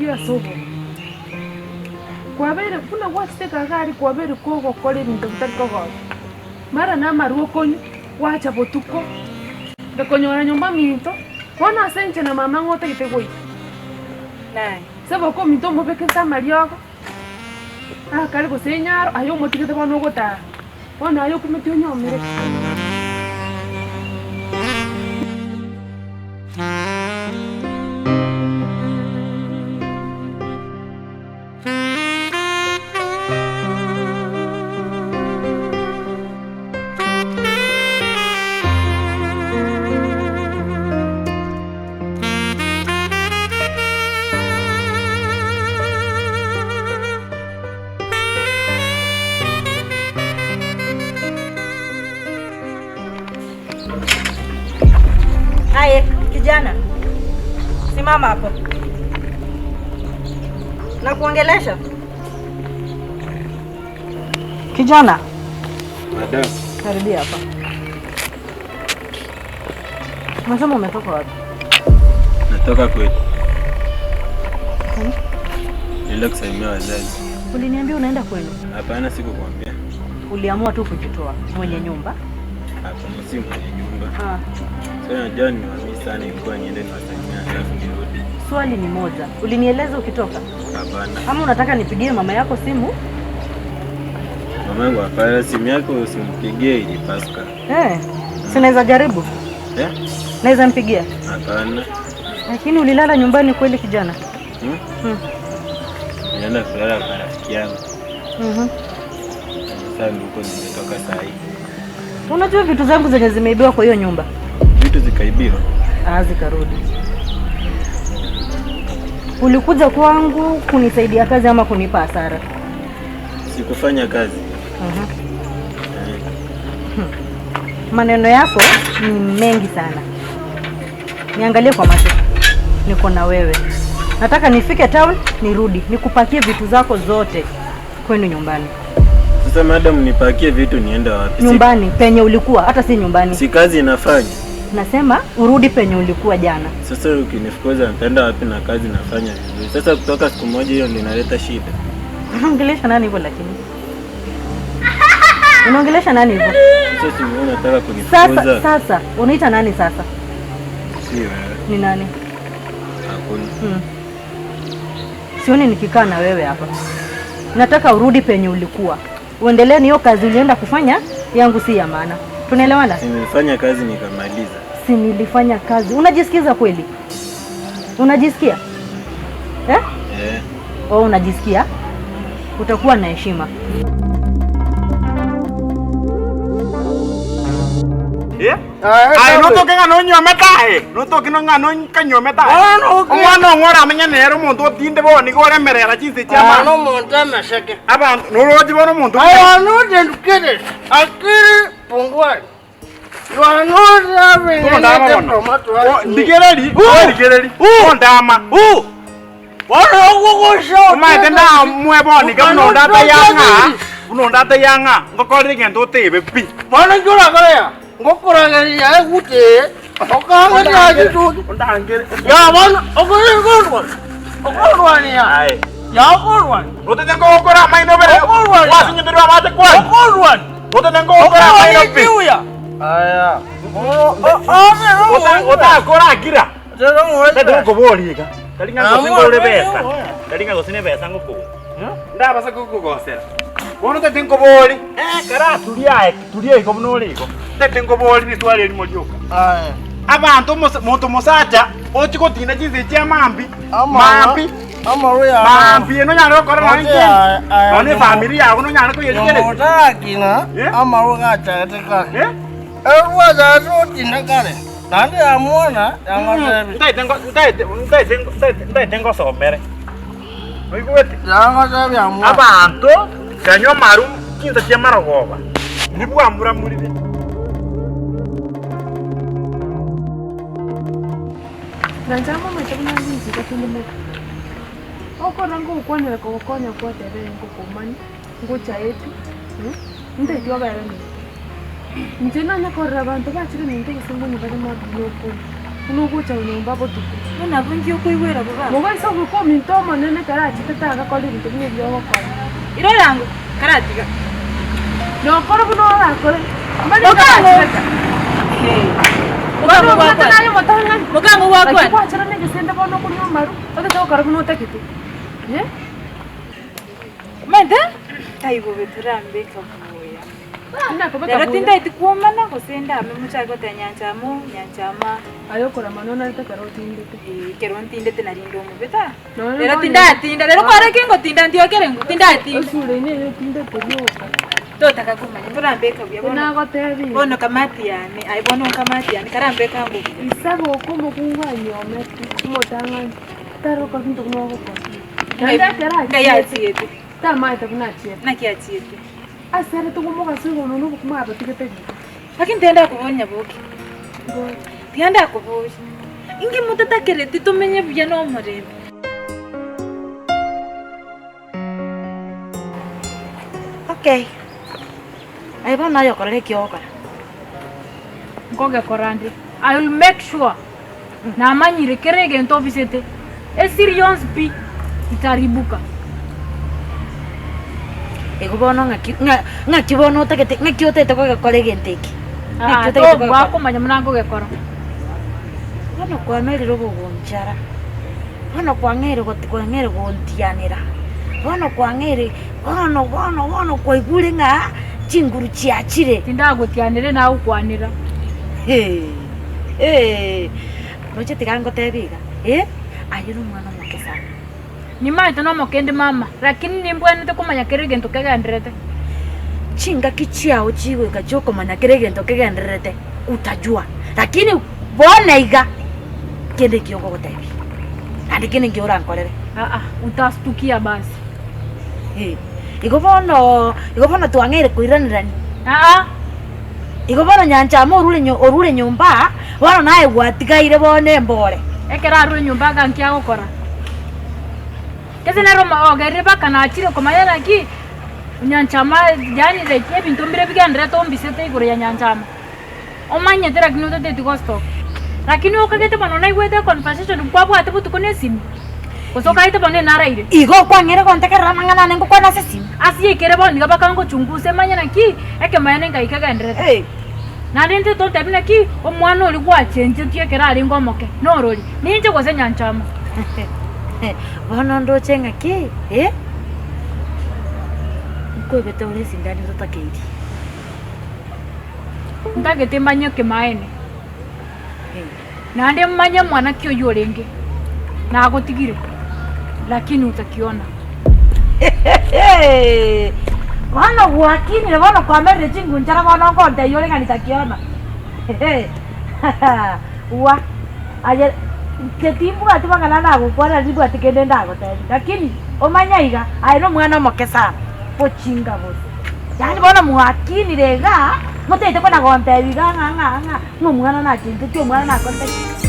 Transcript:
ore ase obobe. Kwabeire buna gwachete iga aria kwabeire kogokora ebinto bitari kogokia. Mara na amarwa okonywa, gwacha botuko, ndakonyora nyomba minto, bono ase inche na mama ng'o otagete goika. Seboka ominto omobekerete amariogo, akare gose enyaro, aye omotigete bono ogotara, bono aye okumeti onyomere. Aye kijana, simama hapo. Nakuongelesha kijana. Madam. Karibia hapa. Unasema umetoka wapi? Natoka kwetu. Nenda kusalimia wazazi. Uliniambia unaenda kwenu? Hapana, sikukwambia. Uliamua tu kujitoa mwenye nyumba? Hapana, si mwenye nyumba. Ah. Sasa najua nimewamiss sana, ilikuwa niende niwasalimie alafu nirudi. Swali ni moja, ulinieleza ukitoka? Hapana. Ama unataka nipigie mama yako simu? Mamangu hapana, simu yako usimpigie ilipasuka. Eh, si naweza jaribu? Eh? Naweza mpigia? Hapana. Lakini ulilala nyumbani kweli kijana? Hmm? Hmm. Nilienda kulala kwa rafiki yangu. Mhm. Sasa huko nimetoka saa hii. Unajua vitu zangu zenye zimeibiwa kwa hiyo nyumba? Vitu zikaibiwa? Ah, zikarudi. Ulikuja kwangu kunisaidia kazi ama kunipa hasara? Sikufanya kazi. Mhm. Eh. Maneno yako ni mengi sana. Niangalie kwa macho, niko na wewe. Nataka nifike town nirudi nikupakie vitu zako zote kwenu nyumbani. Sasa madam, nipakie vitu niende wapi? Nyumbani penye ulikuwa, hata si nyumbani. Si kazi inafanya. Nasema urudi penye ulikuwa jana. Sasa ukinifukuza nitaenda wapi na kazi nafanya vizuri? Sasa kutoka siku moja hiyo ndio inaleta shida. Unaongelesha nani hivyo lakini? Unaongelesha nani hivyo? Sasa si wewe unataka kunifukuza. Sasa sasa unaita nani sasa? Si wewe. Ni nani? Hakuna. Sioni nikikaa na wewe hapa. Nataka urudi penye ulikuwa. Uendelee na hiyo kazi ulienda kufanya, yangu si ya maana. Tunaelewana? Nimefanya kazi nikamaliza. Si nilifanya kazi. Unajisikiza kweli? Unajisikia? Eh? Eh. Oh, unajisikia? Utakuwa na heshima. Aye notoke ng'a nonywome tae, notoke ng'a nokanyuome tae. Omwana ong'o oramenye nere omonto otinde bono nigo oremerera chinse chia Aa, abanto. nomonto emeseke. Abanto noroche bono omonto I are not educated. Akili pungwani. You are not having Tondama any bono. diploma to O, ask me. Ndigereri, origereri, ondama. Bono okogosha Omanyete ndamwe bono iga buna onde atayang'a, buna onde atayang'a, ngokorere egento otebe pi. Bono inki orakore aa? Ngokorangeria egute eye, okangeria chituki. Ondangere. Ya bono okorwa okorwania. Aye. Ya okorwania. Otete ngogokora amaino bere. Okorwania. Gwasinyeterwe amache kwani. Okorwania. Otete ngogokora amaino pi. Aya. Otakora akira. Tete ngokoboria iga. Tari ng'a gose ngore besa. Tari ng'a gose nebesa ngokogora. Ndabasa gokogosera. Bono tete nkobori. Eh, karaturia aye, turia igo buna ore igo. Tete nkobori riswali erimo rioka. Abanto omos- monto mosacha ochi gotinda chinsa echi amambi. Mambi. Mambi nonyare gokora nonye Oche aye, aye, nonye efamiri yago nonyare koyerigereria. Omotakina Eh? amaru gachagete kare. Eh? Erwachagete otinda kare. Naende yamwana yangotebi. Ntaete ngo- ntaete- ntaete- ntaete- ntaete ngosomere. Oigwete? Yangotebi yamwana. Abanto kanywa amaru chinsa chia marogoba, nibwamuramurire. Nanche amomanyete buna ninchete tinde moka. Okorora ngogokwanera kogokonya gwateba ee ngokomanya, ngochaeti, ntaeti obere minto. Inche nanye korora abanto bachire minto gose mbuna bare mambia na okonywa. Buna ogocha nyomba botuko. Bono abwo inki okoigwera bo baba? Mobaisa goika ominto omonene ekero achete tagakora ebinto buna ebi ogokora. Irora ango, karatiga. Nokore buna orakore. Mokango! Bono obwate naye omotang'ani. Mokango gwakwana. Naki gwachera na egesende bono okonywa amaru, otete gokora buna otagete. Eh? Omanyete? Taibo bobe torambeka buya. Inakobeka Rero buya. tindaeti kwomana gose ndame mochake goteba nyancha amo, nyancha ama. Aye okorama nonarete ekero otindete. Ee, ekero ntindete nari inde omobe ta. Nonya Rero bono- tindatinda, rero kwarenge ngotinda ntiokere ng'o, tindatinda. Esura eye neye otindete rioka. Totaka komanya, torambeka buya bono. Nagotebirie. Bono kamati yane, aye bono nkamati yane, karambeka ango buya. Isabe oko omokungu anyomete, omotang'ani, tari gokora binto buna ogokora. Naende ekero Ngai achiete, achiete. tamaete buna achiete. Naki achiete? Ase ere tokomogaso igoro nonya obokima abatigete riko. Lakini tiga ndakoboria nyaboke, tiga ndakoboria, inki motatakereti tomenye buya na omorembe? Okay, aye bono aye okorora eki ogokora. Nkogekora nde, I will make sure namanyire kera egento obisete, esiri yonsi pi itaribuka. Igo bono ng'aki ng'a ng'aki bono otagete ng'aki otagete kogekora egento eke? Ng'aki Ah, otagete tobua kogekora? komanya buna nkogekora. Bono kwamerire obogonchara, bono kwang'eire goti kwang'eire gontianera, bono kwang'eire bono bono bono kwaigure ng'a chinguru chiachire. Tindagotianere nagokwanera. Hee hee roche tiga ngotebie iga, eh, aye nomwana omoke sana. Nimaete nomokende mama, lakini nimbwenerete komanya kera egento kegendererete. Chingaki chiao chigoika chiokomanya kera egento kegendererete, utajua. Lakini bono iga, kende nkio ngogotebia, naende kende nkio orankorere. Aa, utastukia basi. Eh, igo bono, igo bono twang'eire koiranerania. Aa. Igo bono nyanchama orure nyo orure nyomba, bono naye gwatigaire bono embore. Ekero arure nyomba agankia agokora. Gese nere omo ogerire mpaka nachire komanya naki nyanchama yaani like ebinto mbire bigendererete ombisete igoro ya nyanchama. Omanyete lakini otateti gostoka. Lakini okagete bono naigwete econversation nkwabwate botuko na esimi, gose okagete bono enaraire. Igo okwang'eire gontegerera amang'ana ane ngokwana ase esimi. Ase yaikere bono iga bakangochungusa emanye naki ekemanyererio ngai kegendererete. Naende intwe totebi naki omwana oria gwachenchetie ekero arenge omoke norori, ninche gose nyanchama. Bono ndoche ng'aki eh, nkoebete ore esindani ototakeiri. Ntagete manye ekemaene, naende manye mwana ki oyio orenge, nagotigire, lakini utakiona. Bono gwakinire, bono kwamerire chingunchara, bono nkontebia ore ng'a nitakiona. Wa, aye inche timbwati mang'ana nagokwana, timbwati kende ndagotebie, lakini omanye iga, aye nomwana omoke sana, bochinga bosa. Yaani bono mwakinire igaa, motaete kona gontebia iga ng'a ng'a ng'a ng'a omwana nachenchetie, omwana nakorete ki.